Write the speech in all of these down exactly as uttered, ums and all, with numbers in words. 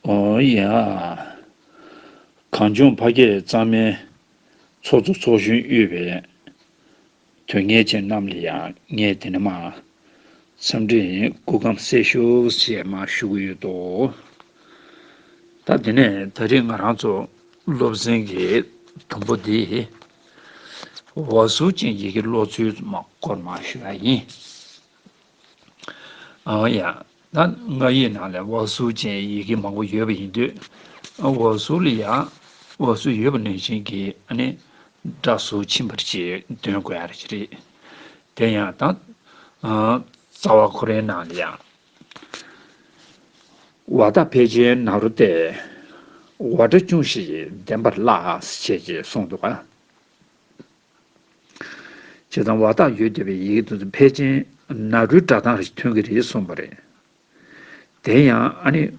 ཨོ་ཡ། གངས་ལྗོངས་ཕ་སྐད་གཙང་མའི་ཚོགས་གཙོ་ཚོགས་གཞོན་དབུས་པའི་དོན་གཉེར་ཅན་རྣམས་ལ་ཡང་ངས་དེ་ནས་མ་འཚམས་འདྲི་སྐུ་ཁམས་བཟང་ཞུ་ཞེས་མ་ཞུ་གི་ཡོད་དོ། ད་དེ་ནས་ད་རེས་ང་རང་ཚོ་སློབ་ཚན་གྱི་དུམ་བུ་འདི་ཝ་ཟུ་ཅན་ཡི་གེ་ཀློག་ཚུལ་མ་སྐོར་མ་ཞུ་ཡ་ཡིན། ཨ་ཡ། ད་སྔགས་ཡིག་ནང་ལ་ཝ་ཟུ་ཅན་ཡི་གེ་མང་པོ་ཡོད་པ་ཡིན་དུས། ཝ་ཟུ་ལ་ཡང་ཝ་ཟུ་ཡོད་པ་ནང་བཞིན་གྱི་ཨ་ནི་སྒྲ་ཟུར་ཕྱིན་པ་ཅིག་འདོན་དགོས་ཡ་རེད། དེ་ཡང་ད་རྩ་བ་ཁོ་རའི་ནང་ལ་ཡང་། ཝ་ད་ཕལ་ཆེན་ན་རོ་སྟེ། ཝ་སྒྲ་ཅུང་ཞིག་ལྡན་པར་བཀླག་ཅེས་ཀྱིས་གསུངས་འདུག་ག་བྱས་ཙང་ཝ་དག་ཡོད་བསྡད་པའི་ཡི་གེ་དེ་ཚོ་ཕལ་ཆེར་ན་རོའི་སྒྲ་གདངས་རེ་ཐོན་གྱི་རེད་གསུངས་པ་རེད། དེ་ཡང་ཨ་ནི་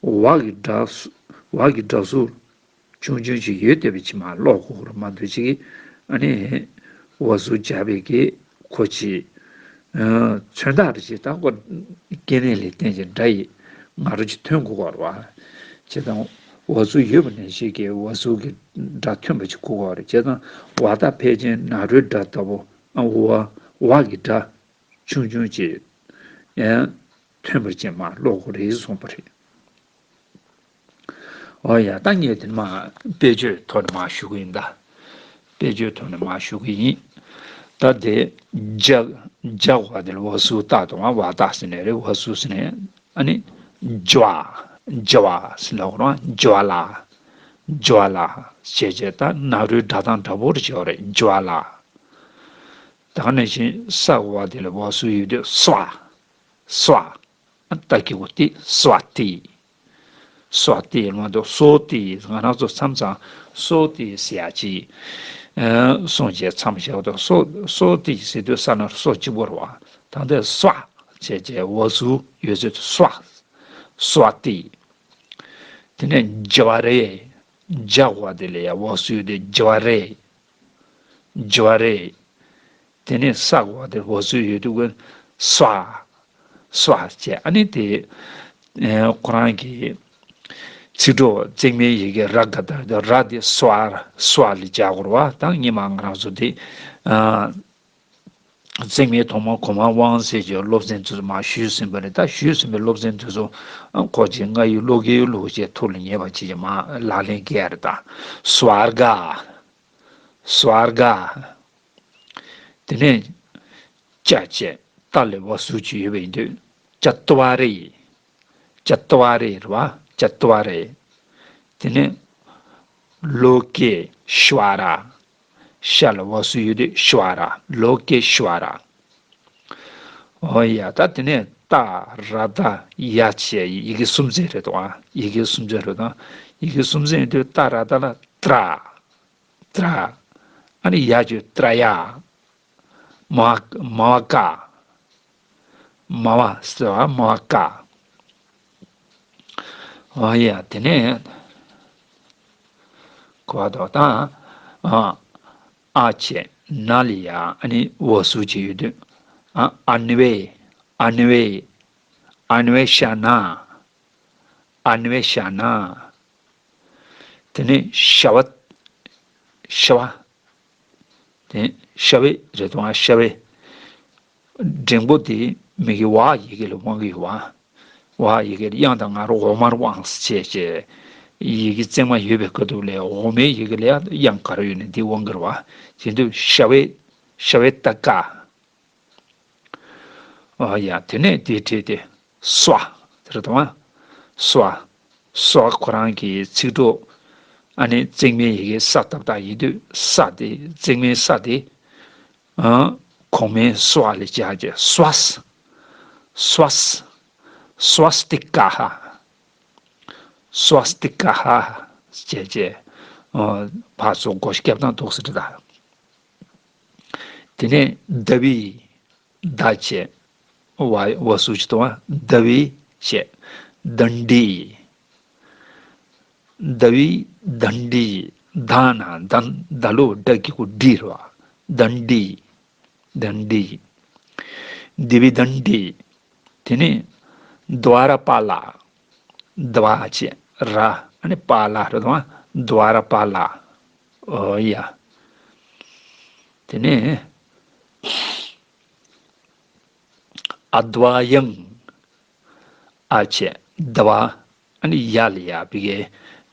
ཝ་གི་སྒྲ་སུ་ཝ་གི་སྒྲ་ཟུར་ཆུང་ཆུང་ཅིག་ཡོད་བསྡད་པའི་ཕྱི་མ་ཀློག་དགོས་རེད་མ་གཏོགས་ཅིག་ཨ་ནི་ཝ་ཟུར་སྦྱར་བའི་གི་ཁོ་ཅིག་མཚོན་རྟགས་རེ་ཅིག་ད་ཁོ་སྐྱེ་གནས་ལས་བརྟེན་ཅིང་སྒྲ་ཡི་ང་རོ་ཅིག་ཐོན་དགོས་ཀྱི་རེད་བ། བྱས་ཙང་ཝ་ཟུར་ཡོད་པ་ནང་བཞིན་གྱི་ཝ་ཟུར་གྱི་སྒྲ་ཐོན་པ་ཅིག་དགོས་ཀྱི་རེད། བྱས་ཙང་ཝ་དག་ཕལ་ཆེར་ན་རོའི་སྒྲ་ལྟ་བུ་ཨ་ཝ་ཝ་གི་སྒྲ་ཆུང་ཆུང་ཅིག་ཡང་ཐོན་པར་བྱེད་མ་ཀློག་དགོས་རེད་གསུངས་པ་རེད། ཨོ་ཡ། ད་ངས་དེ་མ་དཔེ་བརྗོད་ཐོག་ནས་མ་ཞུ་གི་ཡིན་ད། དཔེ་བརྗོད་ཐོག་ནས་མ་ཞུ་གི་ཡིན། ད་དེ་ཇ་ཇ་ཝ་དེ་ལ་ཝ་ཟུར་བཏགས་དང་ཝ་དག་ཟེར་ནས་རེད། ཝ་ཟུར་ཟེར་ནས་ཨ་ནི་ཇ་ཇ་ཟེར་ལ་འོ་རང་ཇ་ལ་ཇ་ལ་ཞེས་བྱས་ད་ན་རོའི་སྒྲ་གདངས་འདྲ་པོ་རེ་བྱས་པ་རེད། ཇ་ལ། ད་ག་ནང་བཞིན་ས་ཝ་དེ་ལ་ཝ་ཟུར་ཡོད་དུས་སྭ་སྭ། ཏ་གི་གུ་ཏི་སྭ་ཏི། སྭ་ཏི་ལ་མ་གཏོགས་སོ་ཏི། ང་རང་ཚོ་མཚམས་མཚམས་སོ་ཏི་ཟེར་ཡ་ཅིག་གསུངས་བྱས་མཚམས་བཞག་དུས་སོ་སོ་ཏི་ཟེར་དུས་ས་ན་སོ་གཅིག་པོ་རེད་བ། ད་ལྟ་སྭ་བྱས་བྱས་ཝ་ཟུར་ཡོད་ཚད་དུ་སྭ་སྭ་ཏི། དེ་ནས་ཇ་ཝ་རེ། ཇ་ཝ་དེ་ལ་ཡ་ཝ་ཟུར་ཡོད་དུས་ཇ་ཝ་རེ། ཇ་ཝ་རེ། དེ་ནས་ས་ཝ་དེ་ཝ་ཟུར་ཡོད་དུས་ཀུན་སྭ་སྭ་བྱས། ཨ་ནི་དེ་ཁོ་རང་གི་ཚིག་གྲོགས་བརྩེགས་མའི་ཡི་གེ་ར་ག་ད་ར་དེ་སྭ་སྭ་ལ་སྦྱར་དགོས་རེད་བ། ད་སྔོན་མ་ང་རང་ཚོ་དེ་བརྩེགས་མའི་ཐོག་མ་གོང་མ་དབང་ཟེར་གྱི་སློབ་ཚན་དེ་ཚོ་མར་ཞུས་ཟིན་པ་རེད། ད་ཞུས་ཟིན་པའི་སློབ་ཚན་དེ་ཚོ་ཁོ་ཅིག་སྔ་ཡི་ཀློག་གི་ཀློག་ཅེས་ཐུགས་ལ་ངེས་པ་ཅིག་ཅིག་མར་ལག་ལེན་བཀལ་ཡ་རེད། ད་སྭ་ར་ག་སྭ་ར་ག་དེ་ནས་ཅ་བྱས་ཏ་ལ་ཝ་ཟུར་གཅིག་ཡོད་པ་ཡིན་དུས་ཅ་ཏ་བ་རེ། ཅ་ཏ་བ་རེ་རེད་བ། ཅ་ཏ་བ་རེ། དེ་ནས་ལོ་ཀེ་ཤྭ་ར། ཤ་ལ་ཝ་ཟུར་ཡོད་དུས་ཤྭ་ར། ལོ་ཀེ་ཤྭ་ར། ཨོ་ཡ། ད་དེ་ནས་ཏ་ར་ཏ་ཡ་བྱས་ཡི་གེ་སུམ་ཚན་རེད་དོ། ཡི་གེ་སུམ་ཚན་རེད་དོ། ཡི་གེ་སུམ་ཚན་ཡིན་དུས་ཏ་ར་ཏ་ལ་ཏྲ། ཏྲ། ཨ་ནི་ཡ་བྱས་ཏྲ་ཡ། མ་མ་བ་ཀ་མ་བ་ཟེར་བ་མ་བ་ཀ་ཨ་ཡ། དེ་ནས་གོ་བ་དོ་དང་ཨ་ཨ་བྱས་ན་ལ་ཡ་ཨ་ནི་ཝ་ཟུར་གཅིག་ཡོད་དུས་ཨ་ཨ་ནི་ཝེ། ཨ་ནི་ཝེ། ཨ་ནི་ཝེ་ཤ་ན། ཨ་ནི་ཝེ་ཤ་ན། དེ་ནས་ཤ་བ། ཤ་བ། དེ་ཤ་བེ་རེད་དོ། ཤ་བེ། འགྲེང་པོ་དེ་མི་གི་ཝ་ཡི་གེ་ལ་དབང་གི་ཡོད་བ། ཝ་ཡི་གེ་ལ་དབྱངས་དང་ང་རོ་འོག་མར་དབང་ཟེར་བྱས་བྱས། ཡི་གེ་བརྩེགས་མ་ཡོད་པའི་སྐབས་དུ་ལས་འོག་མའི་ཡི་གེ་ལ་དབྱངས་ག་རེ་ཡོད་ནས་དེ་དབང་གི་རེད་བ། དེ་དུས་ཤ་བེ། ཤ་བེ་ཏ་ཀ་ཨ་ཡ། དེ་ནས་དེ་བྲིས་ཏེ་སྭ་དེ་རེད་དང་། སྭ། སྭ་ཁོ་རང་གི་ཚིག་གྲོགས་ཨ་ནི་བརྩེགས་མའི་ཡི་གེ་ས་ཏ་བཏགས་ཡིན་དུས་ས་དེ་བརྩེགས་མའི་ས་དེ་ཨ་གོང་མའི་སྭ་ལ་སྦྱར་བྱས་སྭ་སི། སྭ་སི། སྭ་སི་ཏི་ཀ་ཧ། སྭ་སི་ཏི་ཀ་ཧ་ཅེས་བྱས་ཨ་ཕར་ཚུར་སྒོ་བརྒྱབ་སྟངས་འདུག་ཟེར་ད། དེ་ནས་ད་བི། ད་བྱས། ཝ་ཝ་ཟུར་གཅིག་བཏང་བ་ད་བི་བྱས། དན་ཌི། ད་བི་དན་ཌི། ད་ན་ད་ད་ལོ་ཌ་གི་གུ་ཌི་རེད་བ། དན་ཌི། དན་ཌི། དི་བི་དན་ཌི། དེ་ནས་དྭ་ར་པ་ལ། དྭ་བྱས། ར། ཨ་ནི་པཱ་ལ་རེད་དང་། དྷ་ར་པཱ་ལ། ཨོ་ཡ། དེ་ནས་ཨ་དྷ་ཡང་། ཨ་བྱས་དྷ། ཨ་ནི་ཡ་ལ་ཡ་བི་གའི།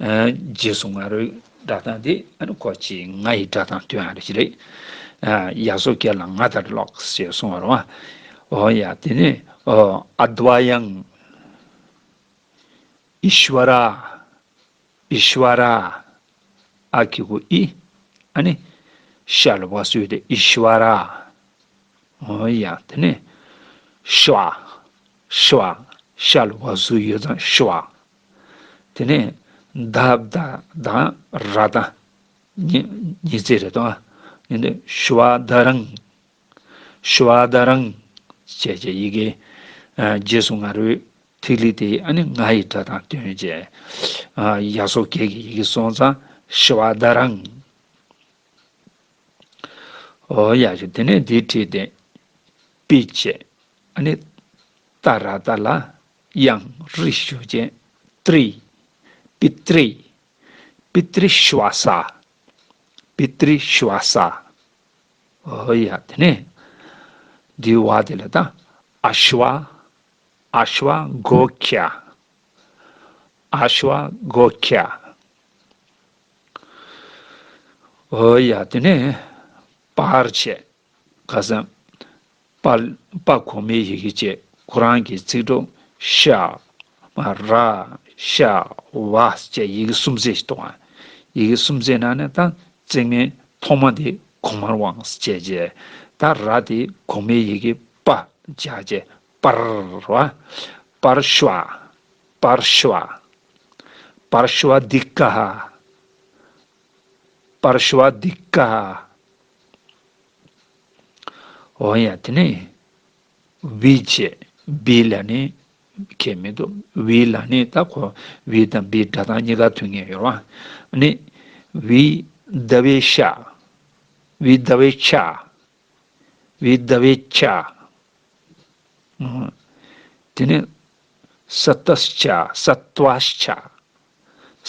ཨ། རྗེས་སུ་ང་རོའི་སྒྲ་གདངས་དེ་ཨ་ནི་ཁོ་ཅི་ང་ཡི་སྒྲ་གདངས་སྟོན་ཡ་རེ་ཞིག་རེད། ཨ། ཡ་སོགས་སྐད་ལ་ང་ལྟར་ཀློག་ཞེས་གསུངས་པ་རེད་བ། ཨོ་ཡ། དེ་ནས་ཨོ་ཨ་དྷ་ཡང་། ཨི་ཤྭ་ར། ཨི་ཤྭ་ར། ཨ་གི་གུ་ཨི། ཨ་ནི་ཤ་ལ་བ་སུ་ཡོད་དེ་ཨི་ཤྭ་ར། ཨོ་ཡ། དེ་ནས་ཤྭ། ཤྭ། ཤ་ལ་བ་སུ་ཡོད་ཙང་ཤྭ། དེ་ནས་དྷ་བྷ་དང་ར་དང་གཉིས་གཉིས་བརྩེགས་རེད་དོ། ཨ་ནི་ཤྭ་དྷ་རང་། ཤྭ་དྷ་རང་བྱས་བྱས་ཡི་གེ། ཨ། རྗེས་སུ་ང་རོའི་ཐིག་ལེ་དེ་ཨ་ནི་ང་ཡི་སྒྲ་གདངས་སྟོན་བྱས། ཨ། ཡ་སོགས་སྐད་ཀྱི་ཡི་གེ་སོང་ཙང་ཤྭ་དྷ་རང་། ཨོ་ཡ་ཞིག་དེ་ནས་འདི་བྲིས་ཏེ། པི་བྱས། ཨ་ནི་ཏ་ར་ཏ་ལ་ཡང་རི་ཞུ་བྱས། ཏྲི། པི་ཏྲི། པི་ཏྲི་ཤྭ་ས། པི་ཏྲི་ཤྭ་ས། ཨོ་ཡ། དེ་ནས་འདིའི་བ་དེ་ལ་ད་ཨ་ཤྭ། ཨ་ཤྭ་གྷོ་ཁྱ། ཨ་ཤྭ་གྷོ་ཁྱ། ཨོ་ཡ། དེ་ནས་པར་བྱས། ཁ་སང་པ། པ་གོང་མའི་ཡི་གེ་བཅས་ཁོ་རང་གི་ཚིག་གྲོགས་ཤ། མ། ར། ཤ། བ་བཅས་ཡི་གེ་སུམ་བརྩེགས་ཤིག་འདུག་ཨ། ཡི་གེ་སུམ་བརྩེགས་ནང་ནས་ད་བརྩེགས་མའི་ཐོག་མ་དེ་གོང་མར་དབང་བྱས་རྗེས། ད་ར་དེ་གོང་མའི་ཡི་གེ་པ་སྦྱར་རྗེས་པར་བ། པར་ཤྭ། པར་ཤྭ། པར་ཤྭ་དྷི་ཀ། པར་ཤྭ་དྷི་ཀ། འོ་ཡ། དེ་ནས་བི་བྱས། བི་ལ་ནི་ཁྱད་མི་འདུག་བི་ལ་ནི་ད་ཁོ་བི་དང་བི་སྒྲ་གདངས་གཉིས་ཀ་མཐུན་ངེས་ཡོད་རེད་བ། ཨ་ནི་བི་དྷ་བི་ཤ། བི་དྷ་བི་ཤ། བི་དྷ་བི་ཤ། དེ་ནས་སཏྭ་ཤ། སཏྭ་ཤ།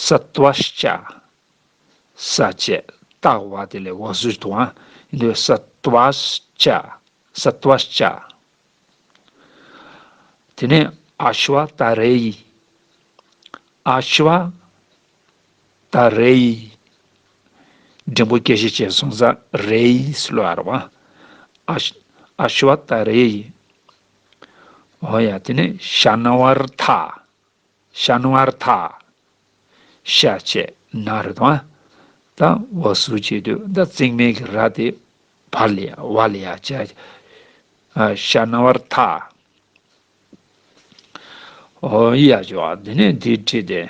སཏྭ་ཤ། ས་བྱས། ཏ་བ་དེ་ལས་བ་ཟུར་དུ་ཨ། འདི་སཏྭ་ཤ། སཏྭ་ཤ། དེ་ནས་ཨ་ཤྭ་ཏ་རེ་ཡི། ཨ་ཤྭ་ཏ་རེ་ཡི། འགྲེང་བུ་སྐྱེ་ཤི་བྱས་སོང་ཙང་རེ་ཡི་ཟེར་ལབ་ཡ་རེད་བ། ཨ་ཤ། ཨ་ཤྭ་ཏ་རེ་ཡི། འོ་ཡ། དེ་ནས་ཤ་ན་བར་ཐ། ཤ་ན་བར་ཐ། ཤ་བྱས་ན་རེད་དོ། ད་བ་ཟུར་བྱེད་དུས་ད་བརྩེགས་མའི་གི་ར་དེ་བ་ལ་ཡ། བ་ལ་ཡ་བྱས། ཨ། ཤ་ན་བར་ཐ། འོ་ཡ་ཅོ། དེ་ནས་འདི་བྲིས་ཏེ་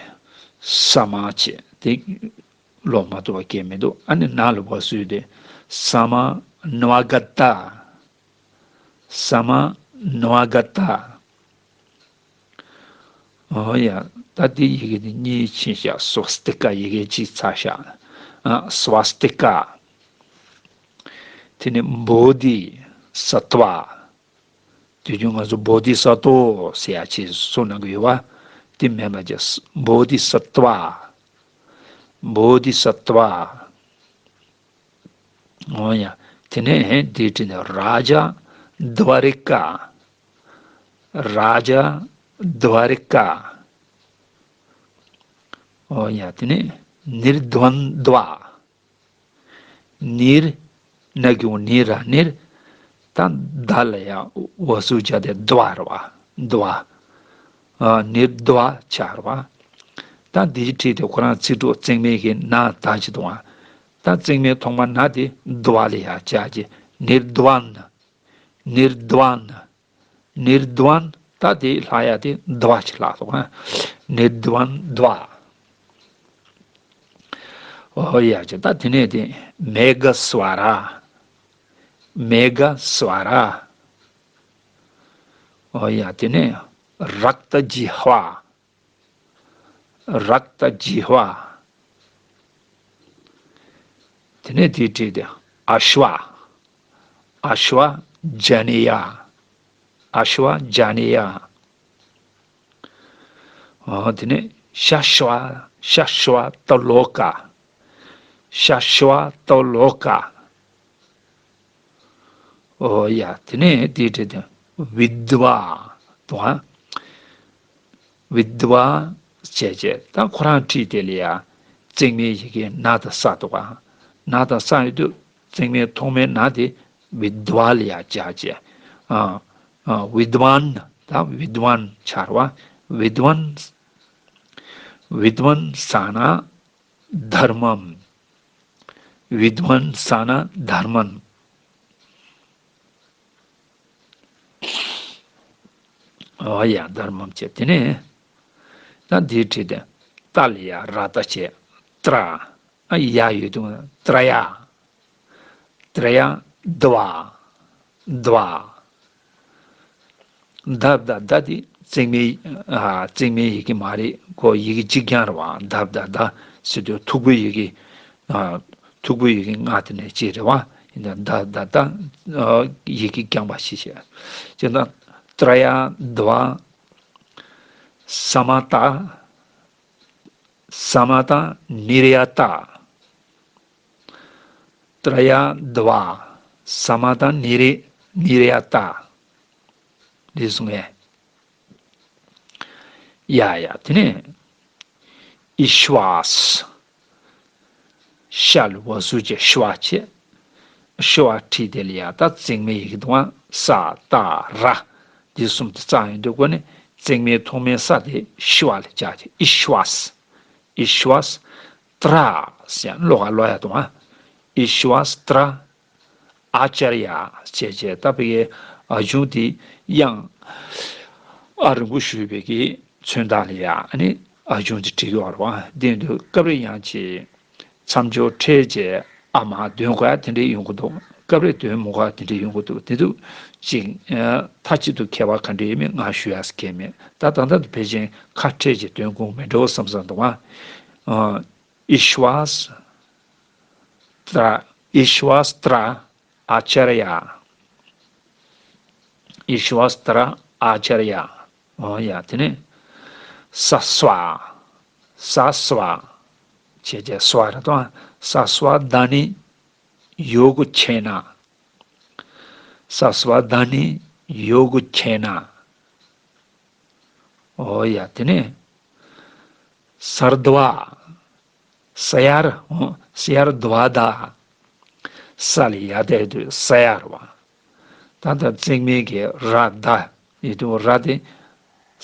ས་མ་བྱས། དེ་ཀློག་མ་ཐུབ་པ་གང་ཡང་མི་འདུག་ཨ་ནི་ན་ལ་བ་ཟུར་ཏེ་ས་མ་ན་བ་ག་ཏ། ས་མ་ན་བ་ག་ཏ། འོ་ཡ། ད་དེ་ཡི་གེ་དེ་གཉིས་ཕྱིན་ཤག་སྭ་སི་ཏི་ཀ་ཡི་གེ་གཅིག་ཚར་ཤག་ཨ། སྭ་སི་ཏི་ཀ། དེ་ནས་བོ་དྷི་ས་ཏྭ། དུས་རྒྱུན་ང་ཚོ་བོ་དྷི་ས་ཏྭ་ཟེར་ཡ་ཅིག་གསུང་གནང་གི་ཡོད་པ། དེ་མིན་པ་ཅིག་བོ་དྷི་ས་ཏྭ། བོ་དྷི་ས་ཏྭ། འོ་ཡ། དེ་ནས་འདི་བྲིས་ནས་རཱ་ཛ་དྷྭ་རི་ཀ། རཱ་ཛ་དྷྭ་རི་ཀ། འོ་ཡ། དེ་ནས་ནིར་དྷྭན་དྷྭ། ནིར། ན་གི་གུ་ནི་ར་ནིར། ད་ད་ལ་ཡ་བ་ཟུར་བྱས་ཏེ་དྷྭ་རེད་བ། དྷྭ། ཨ། ནིར་དྷྭ་ཆགས་རེད་བ། ད་འདི་བྲིས་ཏེ་ཁོ་རང་ཚིག་གྲོགས་བརྩེགས་མའི་གི་ན་ད་ཅིག་འདུག་བ། ད་བརྩེགས་མའི་ཐོག་མ་ན་དེ་དྷྭ་ལ་ཡ་བྱས་རྗེས་ནིར་དྷྭན། ནིར་དྷྭན། ནིར་དྷྭན། ད་དེ་ལྷག་ཡ་དེ་དྷྭ་ཅིག་ལྷག་སོང་ཨ། ནིར་དྷྭན་དྷྭ། འོ་ཡ་ཅིག་ད་དེ་ནས་དེ་མེ་གྷ་སྭ་ར། མེ་གྷ་སྭ་ར། འོ་ཡ། དེ་ནས་རཀྟ་ཇི་ཧྭ། རཀྟ་ཇི་ཧྭ། དེ་ནས་དེ་བྲིས་ཏེ་ཨ་ཤྭ། ཨ་ཤྭ་ཇ་ནི་ཡ། ཨ་ཤྭ་ཇ་ནི་ཡ། ཨོ་དེ་ནས་ཤ་ཤ་བ། ཤ་ཤ་བ་ཏ་ལོ་ཀ། ཤ་ཤ་བ་ཏ་ལོ་ཀ། ཨོ་ཡ། དེ་ནས་དེའི་འབྲེལ་དུ་བི་དྷ་བ་དང་། བི་དྷ་བ་བྱས་བྱས། ད་ཁོ་རང་བྲིས་དེ་ལ་ཡ་བརྩེགས་མའི་ཡི་གེ་ན་དང་ས་འདུག་ག། ན་དང་ས་ཡོད་དུས་བརྩེགས་མའི་ཐོག་མའི་ན་དེ་བི་དྷ་བ་ལ་ཡ་སྦྱར་བྱས། ཨ་ཨ་བི་དྷ་ཝན། ད་བི་དྷ་ཝན་ཆགས་རེད་བ། བི་དྷ་ཝན། བི་དྷ་ཝན་ས་ན་དྷརྨམ། བི་དྷ་ཝན་ས་ན་དྷརྨམ། ཨོ་ཡ། དྷརྨམ་བྱས། དེ་ནས་ད་འདིའི་འབྲེལ་དུ་ཏ་ལ་ཡ་ར་བཏགས་བྱས། ཏྲ། ཨ་ཡ་ཡོད་དུས་ཏྲ་ཡ། ཏྲ་ཡ་དྷ་བ། དྷ་བ། དྷ་བ་དྷ་དེ་བརྩེགས་མའི། ཨ་བརྩེགས་མའི་ཡི་གེ་མ་རེད། ཁོ་ཡི་གེ་གཅིག་རྐྱང་རེད་བ། དྷ་བ་དྷ་ཟེར་དུས་མཐུག་པོའི་ཡི་གེ། ཨ་མཐུག་པོའི་ཡི་གེ་ལྔ་དེ་ནས་གཅིག་རེད་བ། ཡིན་ད་དྷ་བ་དྷ། ཨ་ཡི་གེ་རྐྱང་པ་ཞིག་བྱས། བྱས་ན་ཏྲ་ཡ་དྷ་བ། ས་མ་ཏ། ས་མ་ཏ་ནི་ར་ཡ་ཏ། ཏྲ་ཡ་དྷ་བ། ས་མ་ཏ་ནི་ར། ནི་ར་ཡ་ཏ། འདི་གསུང་ངས། ཡ་ཡ། དེ་ནས་ཨི་ཤྭ་སི། ཤ་ལ་བ་ཟུར་བྱས་ཤྭ་བྱས། ཤྭ་བྲིས་དེ་ལ་ཡ་ད་བརྩེགས་མའི་ཡི་གེ་དང་། ས་ཏ་ར། འདི་གསུམ་དེ་རྩ་ཡོང་དུས་ཀོ་ནས་བརྩེགས་མའི་ཐོག་མའི་ས་དེ་ཤྭ་ལ་སྦྱར་བྱས། ཨི་ཤྭ་སི། ཨི་ཤྭ་སི། ཏྲ་ཟེར་ཀློག་ག་ཀློག་ཡ་དང་། ཨི་ཤྭ་སི་ཏྲ། ཨཱ་ཙརྱ་ཞེས་བྱས། ད་བོད་ཀྱི་ཨ་ཆུང་དེ་དབྱངས་ཨ་རིང་པོ་ཞུས་པའི་གི་མཚོན་རྟགས་ལ་ཡ་ཨ་ནི་ཨ་ཆུང་དེ་བྲིས་ཡོད་རེད་བ། དེ་འདུག་སྐབས་རེ་ཡང་ཅིག་མཚམས་སྦྱོར་ཕྲད་བྱས་ཨ་མ་འདོན་དགོས་ཡ་དེ་འདྲ་ཡོང་གི་འདུག་སྐབས་རེ་འདོན་མི་དགོས་ཡ་དེ་འདྲ་ཡོང་གི་འདུག་དེ་དུས་ཅིག་མཐའ་གཅིག་ཏུ་ཁྱད་པར་ག་འདྲ་ཡོད་མེད་ང་ཞུ་ཡ་ཟེར་མཁན་མེད། ད་ད་ལྟ་དུ་ཕལ་ཆེར་ཁ་ཕྲལ་གྱི་དོན་ཁུངས་མེད་འགྲོ་བསམ་བསམ་འདུག་ཨ། ཨི་ཤྭ་སི་ཏྲ། ཨི་ཤྭ་སི་ཏྲ་ཨཱ་ཙརྱ། ཨི་ཤྭ་སི་ཏྲ་ཨཱ་ཙརྱ། ཨོ་ཡ། དེ་ནས་ས་སྭ། ས་སྭ་བྱས་བྱས་སྭ་རེད་དོ། ས་སྭ་དྷ་ནི་ཡོ་གུ་ཆེ་ན། ས་སྭ་དྷ་ནི་ཡོ་གུ་ཆེ་ན། ཨོ་ཡ། དེ་ནས་ས་ར་དྷ་བ། ས་ཡ་ར། ཨོ། ས་ཡ་ར་དྷ་བ་དྷ། ས་ལ་ཡ་བསྡད་དུས་ས་ཡ་ར་བ། ད་ལྟ་བརྩེགས་མའི་གི་ར་དྷ་ཡོད་དུས་ར་དེ་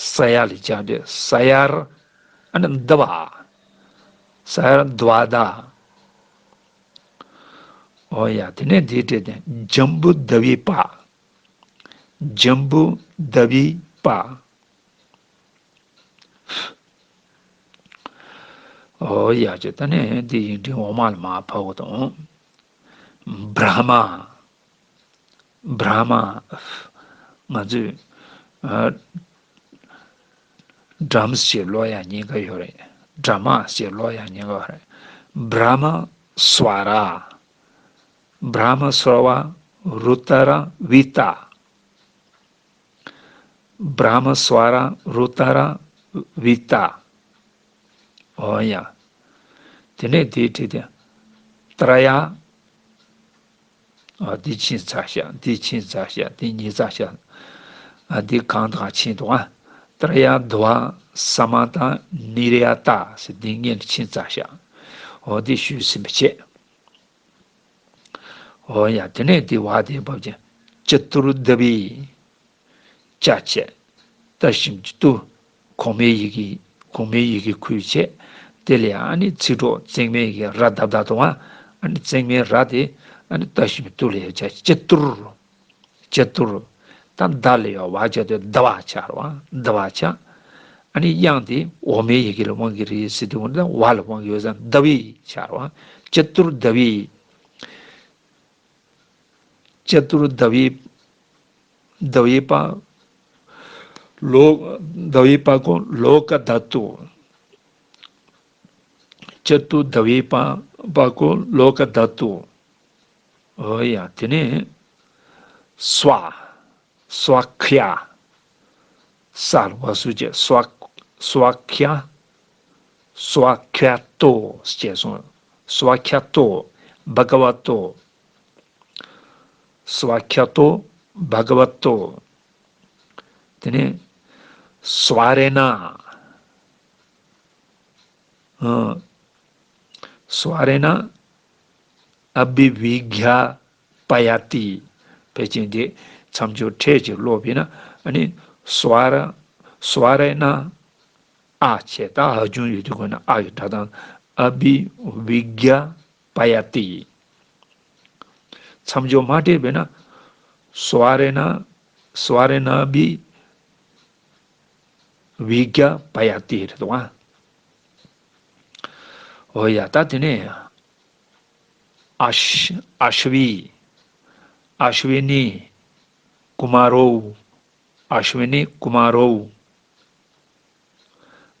ས་ཡ་ལ་སྦྱར་དུས་ས་ཡ་ར། ཨ་ནི་དྷ་བ། ས་ཡ་ར་དྷ་བ་དྷ། ཨོ་ཡ། དེ་ནས་འདིའི་འབྲེལ་དེ་ཇམ་བུ་དྷ་བི་པ། ཇམ་བུ་དྷ་བི་པ། ཨོ་ཡ། ཅེ་ད་ནས་འདི་ཡིག་འབྲུ་འོག་མ་ལ་མར་ཕབ་དགོས་དང་། བྷྲ་མ། བྷྲ་མ། ང་ཚོས་ཨ་ཌམ་ཞེས་ཀློག་ཡ་ཉེན་ཁ་ཡོད་རེད། བྷྲ་མ་ཞེས་ཀློག་ཡ་ཉེན་ཁ་ཡོད་རེད། བྷྲ་མ་སྭ་ར། བྷྲ་མ་སྭ་ར་བ་རུ་ཏ་ར་བི་ཏ། བྷྲ་མ་སྭ་ར་རུ་ཏ་ར་བི་ཏ། ཨོ་ཡ། དེ་ནས་དེའི་འབྲེལ་དེ་ཏྲ་ཡ། ཨ་འདི་ཕྱིན་ཚར་ཤག་འདི་ཕྱིན་ཚར་ཤག་འདི་ཉིད་ཚར་ཤག་ཨ་འདི་གང་དང་ཕྱིན་འདུག་ཨ། ཏྲ་ཡ་དྷ་བ་ས་མ་ཏ་ནི་ར་ཡ་ཏ་ཟེར་འདི་སྔོན་ལ་ཕྱིན་ཚར་ཤག་འོ་འདི་ཞུས་ཟིན་པ་བྱས། འོ་ཡ། དེ་ནས་འདི་བ་དེ་བབ་ཀྱི། ཅ་ཏུར་དྷ་བི། ཅ་བྱས། ཏ་ཞབས་ཀྱུ་ཏུ། གོང་མའི་ཡི་གེ། གོང་མའི་ཡི་གེ་ཁུལ་བྱས། དེ་ལ་ཡང་ཨ་ནི་ཚིག་གྲོགས་བརྩེགས་མའི་ཡི་གེ་ར་བཏགས་རྡ་དང་བ། ཨ་ནི་བརྩེགས་མའི་ར་དེ་ཨ་ནི་ཏ་ཞབས་ཀྱུ་ཏུ་ལ་ཡང་བྱས། ཅ་ཏུར། ཅ་ཏུར། ད་དྷ་ལ་ཡང་བ་བྱས་ཏེ་དྷ་བ་ཆགས་རེད་བ། དྷ་བ་ཆགས། ཨ་ནི་དབྱངས་དེ་འོག་མའི་ཡི་གེ་ལ་དབང་གི་རེད་ཟེར་དུས་འོ་ན་བ་ལ་དབང་གི་ཡོད་ཙང་དྷ་བི་ཆགས་རེད་བ། ཅ་ཏུར་དྷ་བི། ཅ་ཏུར་དྷ་བི། དྷ་བི་པ། ལོ། དྷ་བི་པ་ཀོ་ལོ་ཀ་དྷཱ་ཏུ། ཅ་ཏུར་དྷ་བི་པ། པ་ཀོ་ལོ་ཀ་དྷཱ་ཏུ། འོ་ཡ། དེ་ནས་སྭ། སྭ་ཁྱ། ས་ལ་བ་ཟུར་བྱས་སྭ། སྭཱ་ཁྱ། སྭཱ་ཁྱ་ཏོ་ཞེས་གསུངས། སྭཱ་ཁྱ་ཏོ། བྷ་ག་བ་ཏོ། སྭཱ་ཁྱ་ཏོ། བྷ་ག་བ་ཏོ། དེ་ནས་སྭཱ་རེ་ན། ཨ། སྭཱ་རེ་ན་ཨ་བྷི་བི་གྷྱ་པ་ཡ་ཏི། ཕལ་ཆེར་འདི་མཚམས་སྦྱོར་ཕྲད་ཅིག་ཀློག་པས་ན། ཨ་ནི་སྭཱ་ར། སྭཱ་རེ་ན། ཨ་བྱས། ད་ཨ་ཆུང་ཡོད་དུས་གོ་ན་ཨ་ཡི་སྒྲ་གདངས། ཨ་བྷི་བི་གྷྱ་པ་ཡ་ཏི། མཚམས་སྦྱོར་མ་ཕྲད་པས་ན། སྭཱ་རེ་ན། སྭཱ་རེ་ན་ཨ་བྷི་བི་གྷྱ་པ་ཡ་ཏི་རེད་དོ། འོ་ཡ། ད་དེ་ནས་ཨ་ཤ། ཨ་ཤ་བི། ཨ་ཤ་བི་ནི་ཀུ་མ་རོ། ཨ་ཤ་བི་ནི་ཀུ་མ་རོ།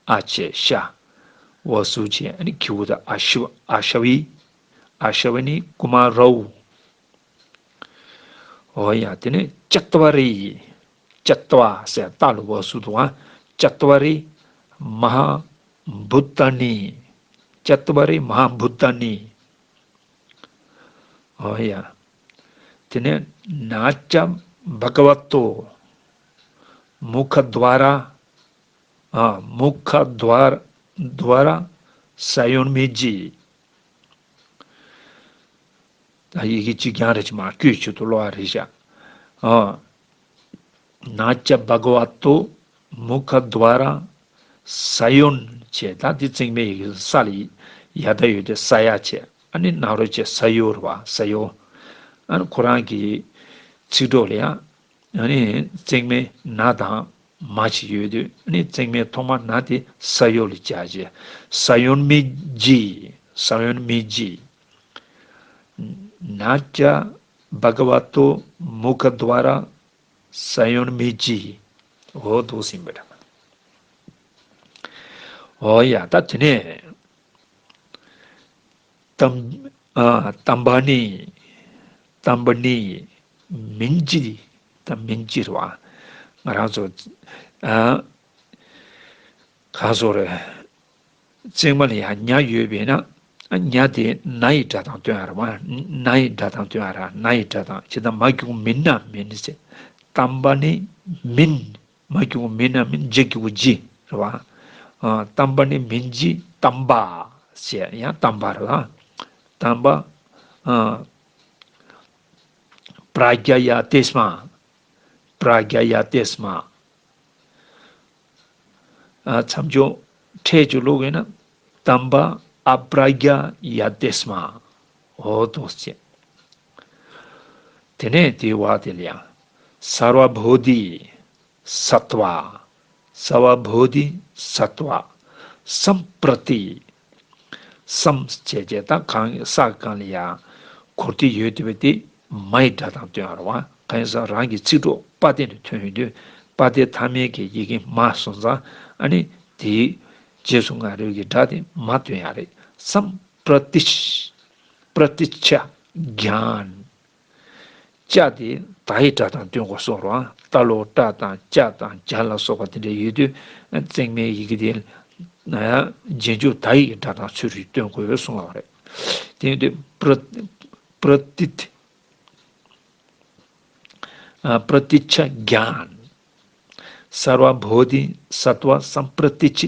ཨ་བྱས་ཤ། འོ་ཟུག་བྱས། ཨ་ནི་གི་གུ་དང་། ཨ་ཤ། ཨ་ཤ་བི། ཨ་ཤ་བི་ནི་ཀུ་མ་རོ། འོ་ཡ། དེ་ནས་ཅ་ཏ་བ་རི། ཅ་ཏ་བ་ཟེར་ཏ་ལ་འོ་ཟུག་འདུག་ཨ། ཅ་ཏ་བ་རི་མ་ཧཱ་བྷུ་ཏ་ནི། ཅ་ཏ་བ་རི་མ་ཧཱ་བྷུ་ཏ་ནི། འོ་ཡ། དེ་ནས་ན་ཙ་བྷ་ག་བ་ཏོ་མུ་ཁ་དྷྭ་ར། ཨ། མུ་ཁ་དྷྭ་ར། དྷྭ་ར་ས་ཡོན་མི་ཇི། ད་ཡི་གེ་གཅིག་རྐྱང་རེད། ཅིག་མར་བརྐོས་བྱས་ཏེ་ཀློག་པ་རེད་ཤག་ཨ། ན་ཙ་བྷ་ག་བ་ཏོ་མུ་ཁ་དྷྭ་ར་ས་ཡོན་བྱས། ད་འདི་བརྩེགས་མའི་ཡི་གེ་ས་ལ་ཡ་བཏགས་ཡོད་དེ་ས་ཡ་བྱས། ཨ་ནི་ན་རོ་བྱས། ས་ཡོ་རེད་པ། ས་ཡོ། ཨ་ནི་ཁོ་རང་གི་ཚིག་གྲོགས་ལ་ཡང་། ཨ་ནི་བརྩེགས་མའི་ན་དང་མ་ཅིག་ཡོད་དུས། ཨ་ནི་བརྩེགས་མའི་ཐོག་མ་ན་དེ་ས་ཡོ་ལ་སྦྱར་བྱས། ས་ཡོན་མི་ཇི། ས་ཡོན་མི་ཇི། ན་ཙ་བྷ་ག་བ་ཏོ་མུ་ཁ་དྷྭ་ར་ས་ཡོན་མི་ཇི། འོ་འདུག་ཟིན་པ་རེད། འོ་ཡ། ད་དེ་ནས་ཏམ། ཨ། ཏམ་བ་ནི། ཏམ་བ་ནི་མིན་ཇི། ད་མིན་ཇི་རེད་པ། ང་རང་ཚོ། ཨ། གང་ཟེར་རེད། བརྩེགས་མ་ལ་ཡང་ཉ་ཡོད་པས་ན། ཨ། ཉ་དེ་ན་ཡི་སྒྲ་གདངས་སྟོན་ཡ་རེད་པ། ན་ཡི་སྒྲ་གདངས་སྟོན་ཡ་རེད། ན་ཡི་སྒྲ་གདངས། ཇི་ལྟར་མ་གི་གུ་མིན་ན་མིན་ཟེར། ཏམ་བ་ནི་མིན། མ་གི་གུ་མིན་ན་མིན། ཇ་གི་གུ་ཇི་རེད་པ། ཨ། ཏམ་བ་ནི་མིན་ཇི་ཏམ་བ་ཟེར། ཡང་ཏམ་བ་རེད་པ། ཏམ་བ། ཨ། པྲ་ཛྙཱ་ཏེ་སྨ། པྲ་ཛྙཱ་ཏེ་སྨ། ཨ། མཚམས་སྦྱོར་ཕྲད་ཅིག་ཀློག་གི་ཡིན་ན། ཏམ་བ་ཨ་པྲ་ཛྙཱ་ཏེ་སྨ། འོ་འདུག་ཟེར། དེ་ནས་དེའི་བར་དེ་ལ་ཡང་། སརྦ་བོ་དྷི་སཏྭ། སརྦ་བོ་དྷི་སཏྭ། སམ་པྲ་ཏི། སམ་བྱས་བྱས། ད་གང་ས་གང་ལ་ཡང་གོ་རྟིས་ཡོད་དེ་བས་དེ་མ་ཡི་སྒྲ་གདངས་སྟོན་ཡ་རེད་པ། གང་ཡིན་ཟེར་ན་རང་གི་ཚིག་གྲོགས་པ་ཏི་ནས་ཐོན་ཡོང་དུས། པ་ཏི་མཐའ་མའི་གི་ཡི་གེ་མ་སོང་ཙང་། ཨ་ནི་དེའི་རྗེས་སུ་ང་རོའི་གི་སྒྲ་དེ་མ་སྟོན་ཡ་རེད། སམ་པྲ་ཏི། པྲ་ཏི་ཆ་ཛྙཱ་ན། ཅ་དེ་ད་ཡི་སྒྲ་གདངས་སྟོན་དགོས་གསུངས་རེད་པ། ཏ་ལོ་ཏྲ་དང་ཅ་དང་ཇ་ལ་སོགས་པ་དེ་འདྲ་ཡོད་དུས། བརྩེགས་མའི་ཡི་གེ་དེ་ལ་རྗེས་འཇུག་ད་ཡི་སྒྲ་གདངས་ཚུལ་རིག་སྟོན་དགོས་གསུངས་པ་རེད། དེ་ཡིན་དུས་པྲ། པྲ་ཏི། ཨ། པྲ་ཏི་ཆ་ཛྙཱ་ན། སརྦ་བོ་དྷི་སཏྭ་སམ་པྲ་ཏི་ཆ་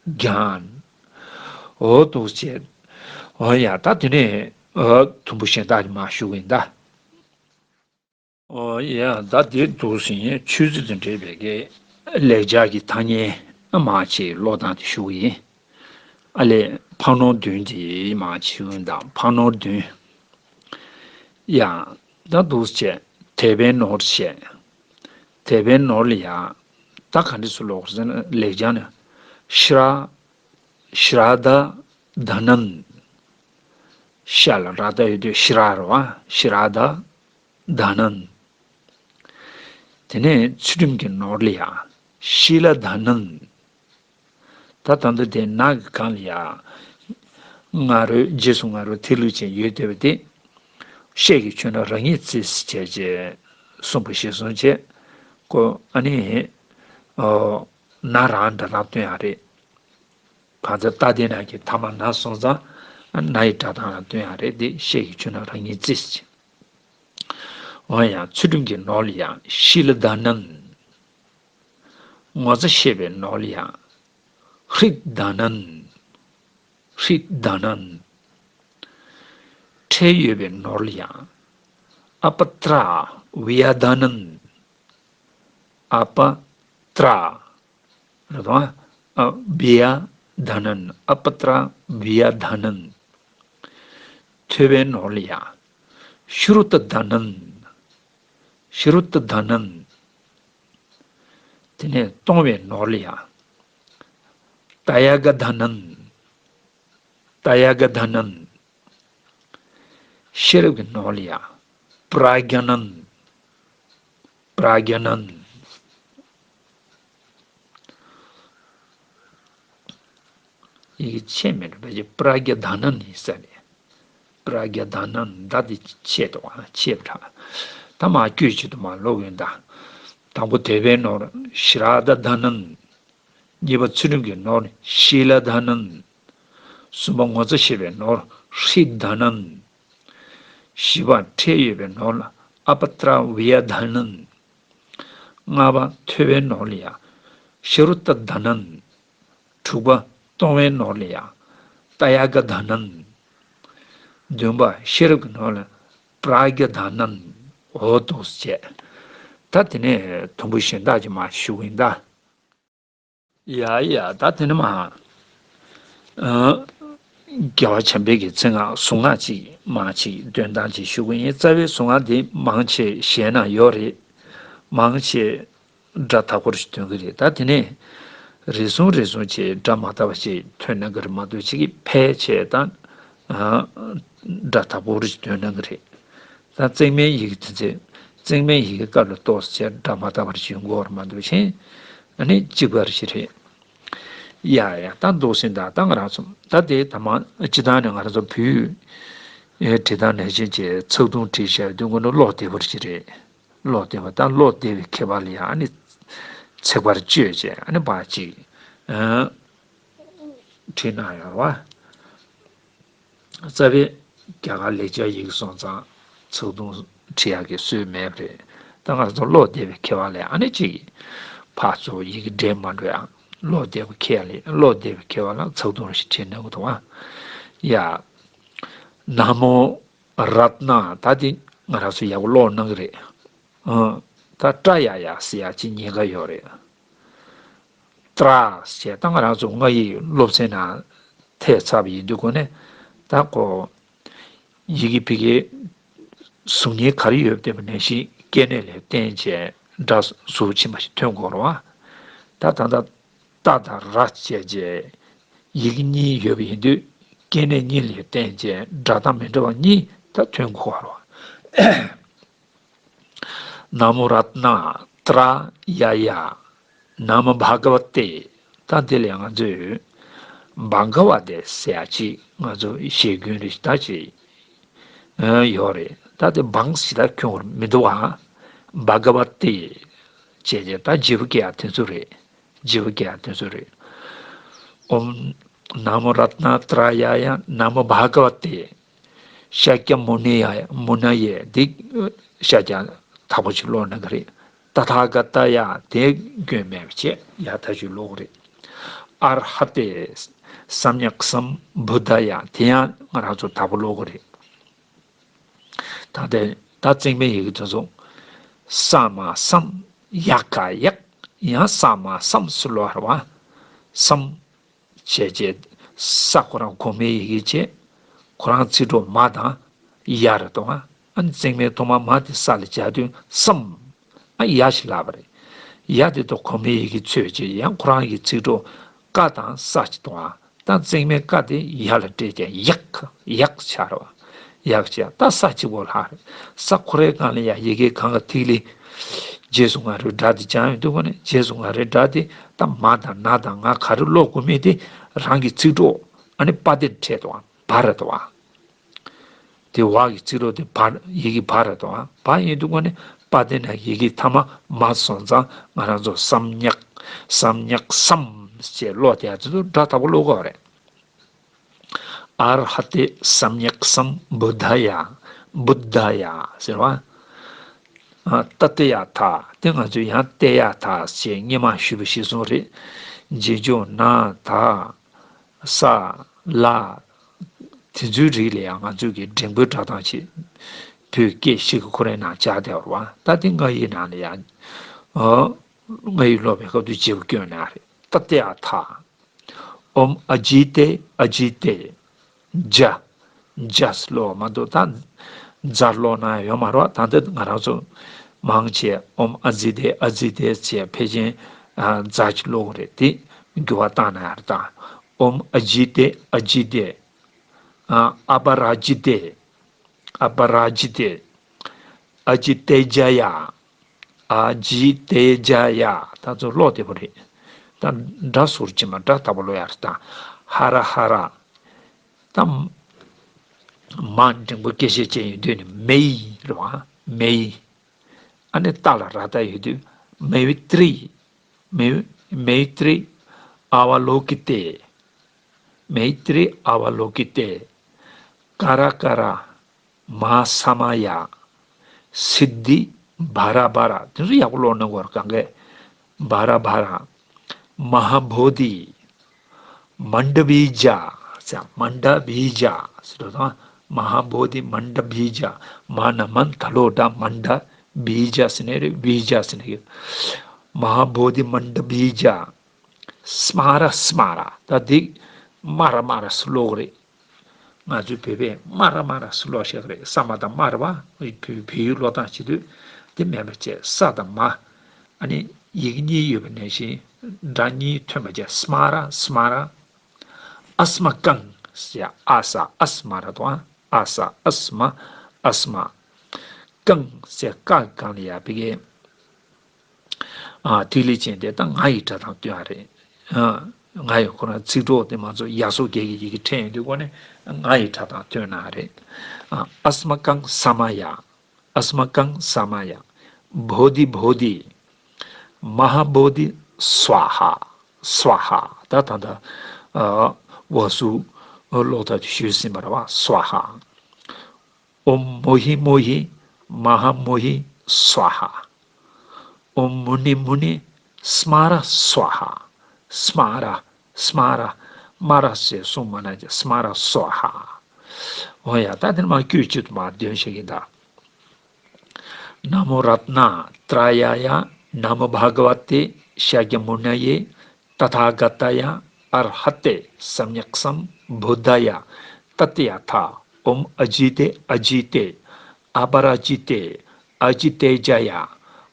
ཛྙཱ་ན། འོ་འདུག་ཟེར། འོ་ཡ། ད་དེ་ནས། ཨ། དུམ་བུ་གཞན་དག་ཅིག་མར་ཞུ་གི་ཡིན་ད། འོ་ཡ། ད་དེ་འདུག་ཟིན། ཆོས་ཚུལ་དང་འབྲེལ་བའི་གི་ལེགས་སྦྱར་གྱི་ཐ་སྙད་མང་ཆེ་ཀློག་སྟངས་དེ་ཞུ་གི་ཡིན། ཨ་ལས། ཕ་ནོར་བདུན་དེ་མང་ཆེ་ཞུ་གི་ཡིན་ད། ཕ་ནོར་བདུན། ཡ། ད་འདུག་བྱས། དེད་དཔོན་ནོར་བྱས། དེད་དཔོན་ནོར་ལ་ཡ། ད་ག་འདྲ་སེ་ཀློག་ཟེར་ན། ལེགས་སྦྱར་ནས། ཤྲ། ཤྲ་དྷ་དྷ་ནན། ཤ་ལ་ར་བཏགས་ཡོད་དུས་ཤྲ་རེད་པ། ཤྲ་དྷ་དྷ་ནན། དེ་ནས་ཚུལ་ཁྲིམས་ཀྱི་ནོར་ལ་ཡ། ཤི་ལ་དྷ་ནན། ད་ད་ལྟ་དེ་ན་གི་གང་ལ་ཡ། ང་རོའི་རྗེས་སུ་ང་རོ་ཐེ་ལུགས་ཅན་ཡོད་བསྡད་པ་དེ། ཤད་ཀྱི་ཆོས་ན་རང་ཉིད་བརྩིས་བྱས་བྱས་གསུངས་པ་ཞིག་གསུངས་བྱས། ཁོ་ཨ་ནི། ཨོ། ན་རང་སྒྲ་གདངས་སྟོན་ཡག་རེད། གང་ཚེ་ཏ་དེ་ན་གི་ཐ་མ་ན་སོང་ཙང་ན་ཡི་སྒྲ་གདངས་རང་སྟོན་ཡག་རེད། དེ་ཤད་ཀྱི་ཆུ་ན་རང་ཉིད་རྩིས་བྱེད། འོན་ཡང་ཚུལ་ཁྲིམས་ཀྱི་ནོར་ལ་ཡང་ཤི་ལ་དྷ་ནན། ངོ་ཚ་ཤེས་པའི་ནོར་ལ་ཡང་ཧྲིད་དྷ་ནན། ཧྲིད་དྷ་ནན། ཁྲེལ་ཡོད་པའི་ནོར་ལ་ཡང་ཨ་པ་ཏྲ་བི་ཡ་དྷ་ནན། ཨ་པ་ཏྲ། རེད་དོ། ཨ་བི་ཡ་དྷ་ནན། ཨ་པ་ཏྲ་བི་ཡ་དྷ་ནན། ཐོས་པའི་ནོར་ལ་ཡང་ཤྲུ་ཏ་དྷ་ནན། ཤྲུ་ཏ་དྷ་ནན། དེ་ནས་གཏོང་བའི་ནོར་ལ་ཡང་ཏ་ཡ་ག་དྷ་ནན། ཏ་ཡ་ག་དྷ་ནན། ཤེས་རབ་ཀྱི་ནོར་ལ་ཡང་པྲ་གྱ་ནན། པྲ་གྱ་ནན། ཡི་གེ་ཆད་མེད་འགྲོ་བའི་པྲ་གྱ་དྷ་ནན་ཡིན་ས་རེད། པྲ་གྱ་དྷ་ནན་ད་དེ་ཆད་དོ། ཨ་ཆད་པ་ད་མ་བསྐྱོད་ཆེད་དུ་མ་ལོག་ཡོང་ད། དང་པོ་དད་པའི་ནོར་ཤྲ་དྷ་ནན། གཉིས་པ་ཚུལ་ཁྲིམས་ཀྱི་ནོར་ཤི་ལ་དྷ་ནན། གསུམ་པ་ངོ་ཚ་ཤེས་པའི་ནོར་ཧྲི་དྷ་ནན། བཞི་པ་ཁྲེལ་ཡོད་པའི་ནོར་ལ་ཨ་པ་ཏྲ་བི་ཡ་དྷ་ནན། ལྔ་པ་ཐོས་པའི་ནོར་ལ་ཡང་ཤྲུ་ཏ་དྷ་ནན། དྲུག་པ་གཏོང་བའི་ནོར་ལ་ཡང་ཏ་ཡ་ག་དྷ་ནན། བདུན་པ་ཤེས་རབ་ཀྱི་ནོར་ལ་པྲ་གྱ་དྷ་ནན། འོ་འདུག་སེ་བྱས། ད་དེ་ནས་དུམ་བུ་གཞན་དག་ཅིག་མར་ཞུ་གི་ཡིན་ད། ཡ་ཡ་ད་དེ་ནས་མར། ཨ། རྒྱལ་བ་བྱམས་པའི་གི་མཚན་སྔགས་གཟུངས་སྔགས་ཅིག་མར་ཅིག་འདོན་སྟངས་ཅིག་ཞུ་གི་ཡིན། རྩ་བའི་གཟུངས་སྔགས་འདི་མང་ཆེ་གཞས་ནང་ཡོད་རེད། མང་ཆེ་སྒྲ་དག་པོ་རེ་ཞིག་འདོན་གི་རེད། ད་དེ་ནས་རེ་ཟུང་རེ་ཟུང་བྱས་སྒྲ་མ་དག་པ་ཞིག་འདོན་གནང་གི་རེད་མ་གཏོགས་ཅིག་གི་ཕལ་ཆེར་ད་ཨ་སྒྲ་དག་པོ་རེ་ཞིག་འདོན་གནང་གི་རེད། ད་བརྩེགས་མའི་ཡི་གེ་དེ་ཚོས་བརྩེགས་མའི་ཡི་གེ་སྐབས་ལ་གཏོགས་སེ་སྒྲ་མ་དག་པ་རེ་ཞིག་ཡོང་གི་ཡོད་རེད་མ་གཏོགས་གཞན་ཨ་ནི་གཅིག་པ་རེ་ཞིག་རེད། ཡ་ཡ་ད་འདུག་སེ་ད་ད་ང་རང་ཚོ་ད་དེ་ད་མ་སྤྱི་བཏང་ནས་ང་རང་ཚོ་བོད་ཡིག་བྲིས་སྟངས་ནང་བཞིན་བྱས་ཚིག་ཐུང་བྲིས་བཞག་དུས་ཁོ་ན་ཀློག་བདེ་པོ་རེ་ཞིག་རེད། ཀློག་བདེ་པོ་ད་ཀློག་བདེ་བའི་ཁྱད་པར་ལ་ཡང་ཨ་ནི་ཚེག་བར་གཅོད་བྱས་ཨ་ནི་ཕར་ཅིག་ཨ་བྲིས་གནང་ཡོད་རེད་བ། རྩ་བའི་རྒྱ་གར་ལེགས་སྦྱར་ཡི་གེ་སོང་ཙང་ཚིག་ཐུང་བྲིས་ཡག་གི་སྲོལ་མེད་པ་རེད། ད་ང་ཚོ་ཀློག་བདེ་བའི་ཁྱད་པར་ལ་ཨ་ནི་ཅིག་ཕར་ཚུར་ཡི་གེ་འདྲེས་མ་འགྲོ་ཡག་ཀློག་བདེ་བའི་ཁྱད་ལ་ཀློག་བདེ་བའི་ཁྱད་པར་ལ་ཚིག་ཐུང་ཞིག་བྲིས་གནང་གི་འདུག་ཨ། ཡ། ན་མོ་རཏྣ། ད་དེ་ང་རང་ཚོ་ཡག་པོ་ཀློག་གནང་གི་རེད། ཨ། ད་ཏྲ་ཡ་ཡ་ཟེར་ཡག་ཅིག་ཉེན་ཁ་ཡོད་རེད། ཏྲ་ཞེས་ད་ང་རང་ཚོ་སྔགས་ཡིག་སློབ་ཚན་ནང་ཐེག་ཚར་བ་ཡིན་དུས་ཁོ་ནས་ད་ཁོ་ཡི་གེ་ཕ་གིའི་གཟུགས་བརྙན་ག་རེ་ཡོད་བསྡད་པ་ནང་བཞིན་སྐྱེ་གནས་ལ་བརྟེན་བྱས་སྒྲ་གཟུགས་ཕྱིན་པ་ཞིག་ཐོན་དགོས་རེད་བ། ད་ད་ལྟ་ཏ་དང་ར་བཅས་བྱས་ཡི་གེ་གཉིས་ཡོད་པ་ཡིན་དུས་སྐྱེ་གནས་གཉིས་ལ་བརྟེན་བྱས་སྒྲ་གདངས་མི་འདྲ་བ་གཉིས་ད་ཐོན་དགོས་རེད་བ། ན་མོ་རཏྣ་ཏྲ་ཡ་ཡ། ན་མོ་བྷ་ག་བ་ཏེ། ད་དེ་ལས་ང་ཚོས་བྷ་ག་བ་ཏེ་ཟེར་ཡག་ཅིག་ང་ཚོ་ཞེ་རྒྱུན་རེ་ད་ཅིག་ཡོད་རེད། ད་དེ་བང་ཞིག་ད་ཁྱོད་མི་འདུག་ཨ། བྷ་ག་བ་ཏེ་བྱས་རྗེས་ད་བརྗེ་པོ་སྐྱེ་ཡག་དེ་ཚོ་རེད། བརྗེ་པོ་སྐྱེ་ཡག་དེ་ཚོ་རེད། ཨོཾ། ན་མོ་རཏྣ་ཏྲ་ཡ་ཡ། ན་མོ་བྷ་ག་བ་ཏེ། ཤཱཀྱ་མུ་ནི་ཡ། མུ་ན་ཡེ་འདི་ཤཱཀྱ་དག་པོ་ཅིག་ཀློག་གནང་གི་རེད། ཏ་ཐཱ་ག་ཏ་ཡ་དེ་སྐྱོན་མེད་པ་བྱས་ཡག་ཐག་ཆོད་ཀློག་གི་རེད། ཨར་ཧ་ཏེ་སམྱཀ་སམ་བུདྡྷ་ཡ་དེ་ཡང་ང་རང་ཚོ་དག་པོ་ཀློག་གི་རེད། ད་ལྟའི་ད་བརྩེགས་མའི་ཡི་གེ་དེ་ཚོ་ས་མ་སམ། ཡ་ག་ཡག་ཡང་ས་མ་སམ་ཟེར་ཀློག་རེད་བ། སམ། བྱས་རྗེས་ས་ཁོ་རང་གོང་མའི་ཡི་གེ་བྱས། ཁོ་རང་ཚིག་གྲོགས་མ་དང་ཡ་རེད་དོ། ཨ་ནི་བརྩེགས་མའི་ཐོག་མ་མ་དེ་ས་ལ་སྦྱར་དུས་སམ། ཨ་ཡ་ཞིག་ལབ་པ་རེད། ཡ་དེ་དང་གོང་མའི་ཡི་གེ་ཚོས་རྗེས་ཡང་ཁོ་རང་གི་ཚིག་གྲོགས་ཀ་དང་ས་ཅིག་དང་། ད་བརྩེགས་མའི་ཀ་དེ་ཡ་ལ་སྦྲེལ་ཀྱང་ཡག་ཡག་ཆགས་རེད་བ། ཡག་ཅེས་ད་ས་གཅིག་པོ་ལྷག་རེད། ས་ཁོ་རའི་སྒང་ལ་ཡང་ཡི་གེ་གང་ག་ཐིག་ལེ། རྗེས་སུ་ང་རོའི་སྒྲ་དེ་སྦྱང་ཡོང་དུས་ཁོ་ནས་རྗེས་སུ་ང་རོའི་སྒྲ་དེ་ད་མ་དང་ན་དང་ང་ག་རེ་ཀློག་དགོས་མིན་དེ་རང་གི་ཚིག་གྲོགས་ཨ་ནི་པ་དེ་འཕྲད་དང་བ་རེད་དང་བ། དེ་བ་གི་ཚིག་གྲོགས་དེ་བ་ཡི་གེ་བ་རེད་དང་བ། བ་ཡིན་དུས་ཁོ་ནས་པ་དེ་ན་ཡི་གེ་ཐ་མ་མ་སོང་ཙང་ང་རང་ཚོ་སམ་ཉག་ སམྱག་སམ་ཞེས་ཀློག་དེ་ཡང་དེ་ཚོ་སྒྲ་དག་པོ་ཀློག་དགོས་རེད། ཨར་ཧ་ཏེ་སམྱག་སམ་བུདྡྷ་ཡ། བུདྡྷ་ཡ་ཟེར་བ། ཨ། ཏ་ཏེ་ཡ་ཐ། དེ་ང་ཚོས་ཡང་ཏེ་ཡ་ཐ་ཞེས་སྔོན་མ་ཞུས་པ་ཞིག་སོང་རེད། རྗེས་འཇུག་ན་ད་ས་ལ་དེ་ཚོའི་རིགས་ལ་ཡང་ང་ཚོས་ཀྱི་འགྲེང་བུའི་སྒྲ་གདངས་ཆེད་བོད་སྐད་ཞིག་གི་ཁོ་རའི་ནང་བཅའ་བསྡད་པ་རེད་བ། ད་དེ་ང་ཡི་ནང་ལ་ཡང་། ཨོ། ང་ཡི་ཀློག་པའི་སྐབས་དུ་བརྗེ་པོ་སྐྱོན་ནི་རེད། ཏ་ཏེ་ཡ་ཐ། ཨོམ་ཨ་ཇི་ཏེ་ཨ་ཇི་ཏེ། ཇ། ཇ་ཟེར་ཀློག་མ་གཏོགས་ད་ཛ་ཀློག་ན་ཡོད་མ་རེད་བ། ད་ལྟ་ང་རང་ཚོ་མང་ཆེ་ཨོམ་ཨ་ཛི་ཏེ་ཨ་ཛི་ཏེ་ཟེར་ཕལ་ཆེར་ཛ་ཅིག་ཀློག་གི་རེད། དེ་འགྱུར་བ་བཏང་ན་ཡང་རེད་ད། ཨོམ་ཨ་ཇི་ཏེ་ཨ་ཇི་ཏེ། ཨ་པ་ར་ཇི་ཏེ། ཨ་པ་ར་ཇི་ཏེ། ཨ་ཇི་ཏེ་ཇ་ཡ། ཨ་ཇི་ཏེ་ཇ་ཡ། ད་ཚོ་ཀློག་བདེ་པོ་རེད། ད་སྒྲ་ཟུར་གྱིས་མ་སྒྲ་ལྟ་བུ་ཀློག་ཡ་རེད་ད། ཧ་ར་ཧ་ར། ད་མ་འགྲེང་བུ་སྐད་ཆ་བྱས་ཡོང་དུས་ནི་མེ་ཡི་རེད་བ། མེ་ཡི། ཨ་ནི་ཏ་ལ་ར་ད་ཡོད་དུས་མེ་ཡི་ཏྲི། མེ་ཡི་མེ་ཡི་ཏྲི་ཨ་བ་ལོ་ཀི་ཏེ། མེ་ཡི་ཏྲི་ཨ་བ་ལོ་ཀི་ཏེ། ཀ་ར་ཀ་ར། མ་ཧཱ་ས་མ་ཡ། སིདྡྷི་བྷ་ར་བྷ་ར། དེ་ཚོ་ཡག་པོ་ཀློག་ན་གོ་ར་གང་གས། བྷ་ར་བྷ་ར། མ་ཧཱ་བོ་དྷི། མན་ཌ་བི་ཇ། ཟེར་མན་ཌ་བི་ཇ་ཟེར་དང་། མ་ཧཱ་བོ་དྷི་མན་ཌ་བི་ཇ། མ་ན་མན་ད་ལོ་ད་མན་ཌ་བི་ཇ་ཟེར་ནས་རེད། བི་ཇ་ཟེར་ནས་རེད། མ་ཧཱ་བོ་དྷི་མན་ཌ་བི་ཇ། སྨ་ར་སྨ་ར། ད་འདི་སྨ་ར་སྨ་ར་ཟེར་ཀློག་གི་རེད། ང་ཚོའི་བོད་པས་སྨ་ར་སྨ་ར་ཟེར་ཀློག་བཞག་གི་རེད། ས་མ་དང་སྨ་ར་བ། བོད་བོད་ཡིག་ཀློག་སྟངས་བྱེད་དུས་དེ་མེད་པ་བྱས། ས་དང་མ། ཨ་ནི་ཡི་གེ་གཉིས་ཡོད་པ་ནང་བཞིན་སྒྲ་གཉིས་ཐོན་པ་བྱས། སྨ་ར་སྨ་ར། ཨ་སྨ་ཀཾ་ཟེར། ཨ་ས་ཨ་སྨ་ར་དང་། ཨ་ས་ཨ་སྨ། ཨ་སྨ། ཀཾ་ཟེར། ཀ་གི་སྒང་ལ་ཡ་བི་གེ། ཨ། ཐིག་ལེ་ཅན་དེ་ད་ང་ཡི་སྒྲ་དང་བསྟུན་པ་རེད། ཨ། ང་ཡི་ཁོ་རང་ཚིག་གྲོགས་དེ་མ་ཚོ་ཡ་སོགས་རྒྱས་ཀྱི་ཡི་གེ་ཕྲད་ཡོང་དུས་ཁོ་ནི་ང་ཡི་སྒྲ་དང་བསྟུན་ན་རེད། ཨ། ཨ་སྨ་ཀཾ་ས་མ་ཡ། ཨ་སྨ་ཀཾ་ས་མ་ཡ། བོ་དྷི་བོ་དྷི། མ་ཧཱ་བོ་དྷི་སྭཱ་ཧཱ། སྭཱ་ཧཱ། ད་ད་ད། ཨ། བ་སུ་ཀློག་ཐབས་ཞུས་ཟིན་པ་རེད་བ། སྭཱ་ཧཱ། ཨོཾ་མོ་ཧི་མོ་ཧི་མ་ཧཱ་མོ་ཧི་སྭཱ་ཧཱ། ཨོཾ་མུ་ནི་མུ་ནི་སྨ་ར་སྭཱ་ཧཱ། སྨ་ར་སྨ་ར། སྨ་ར་ཞེས་གསུངས་མ་ན་ཀྱང་སྨ་ར་སྭཱ་ཧཱ། འོ་ཡ། ད་དེ་ནས་མར་དཀྱུས་གཅིག་ཏུ་མར་འདོན་བྱེད་ཀྱི་གདའ། ན་མོ་རཏྣ་ཏྲ་ཡ་ཡ། ན་མོ་བྷ་ག་བ་ཏེ་ཤཱཀྱ་མུ་ནྱེ། ཏ་ཐཱ་ག་ཏ་ཡ། ཨར་ཧ་ཏེ། སམྱཀ་སམ་བུདྡྷ་ཡ། ཏ་ཏེ་ཡ་ཐཱ། ཨོཾ་ཨ་ཇི་ཏེ་ཨ་ཇི་ཏེ། ཨ་པ་ར་ཇི་ཏེ། ཨ་ཇི་ཏེ་ཇ་ཡ།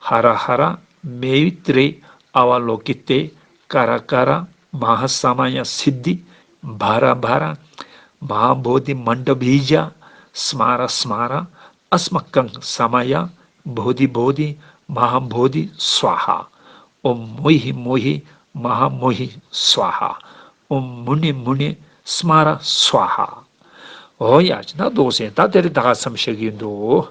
ཧ་ར་ཧ་ར། མེ་ཡི་ཏྲེ། ཨ་བ་ལོ་ཀི་ཏེ། ཀ་ར་ཀ་ར། མ་ཧཱ་ས་མ་ཡ། སིདྡྷི། བྷ་ར་བྷ་ར། མ་ཧཱ་བོ་དྷི་མན་ཌ་བི་ཇ། སྨ་ར་སྨ་ར། ཨ་སྨ་ཀཾ་ས་མ་ཡ། བོ་དྷི་བོ་དྷི། མ་ཧཱ་བོ་དྷི་སྭཱ་ཧཱ། ཨོཾ་མོ་ཧི་མོ་ཧི་མ་ཧཱ་མོ་ཧི་སྭཱ་ཧཱ། ཨོཾ་མུ་ནི་མུ་ནི་སྨ་ར་སྭཱ་ཧཱ། འོ་ཡ། ཅི་ན་འདུག་ཟེར། ད་དེ་རིང་ད་ག་མཚམས་བཞག་གི་འདུག།